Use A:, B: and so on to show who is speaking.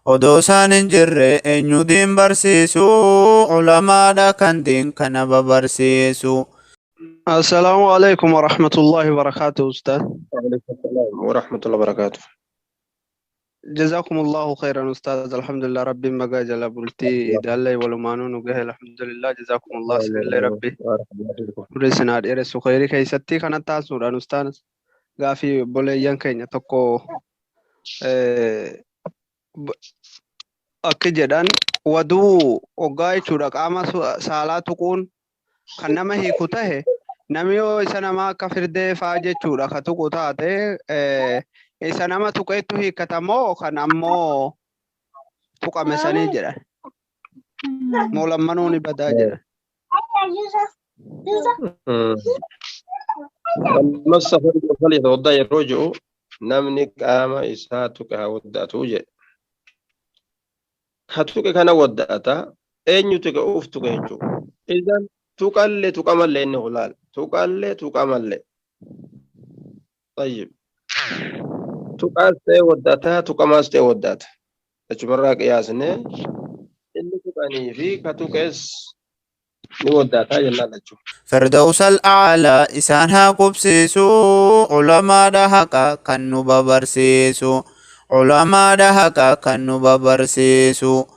A: Odoo isaan hin jirre eenyu diin barsiisu? Ulamaadha kan diin kana babarsiisu.
B: Assalaamu alaikum warahmatullahi wabarakatuh ustaz.
C: Waalaikum salaam warahmatullahi wabarakatuh.
B: Jazakumullahu khairan ustaz. Alhamdulillah, rabbiin bagaa jala bultii idaallee walumaanuu nu gahe, alhamdulillah. Jazakumullah sinillee, rabbi umrii isin haa dheeressu khairii keessatti. Kana taasisuudhaan ustaaz, gaafii obboleeyyan keenya tokko akki jedhan, waduu hoggaa jechuudha qaama saalaa tuquun kan nama hiiku tahe, namni yoo isa namaa akka firdee faa jechuudha ka tuqu taate, isa nama tuqeettu hiikkata moo kan ammoo tuqame sanii jedhan, moo lammanuu ni badaa jedhan?
C: Massa falyatawadda yeroo jedhu, namni qaama isaa tuqe haa wadda'atu jedhe. Ka tuqe kana wadda'ata, eenyu tuqe? Uf tuqe jechuudha. Idan tuqallee tuqamallee inni hulaal tuqallee tuqamallee. Tayyib. Tuqaas ta'e wadda'ata, tuqamaas ta'e wadda'ata. Achumarraa qiyaasnee inni tuqanii fi ka tuqes ni wadda'ata jennaan jechuudha.
A: Firdawsal a'laa isaan haa qubsiisu. Ulamaadha haqa kan nu babarsiisu. Ulamaadha haqa kan nu babarsiisu.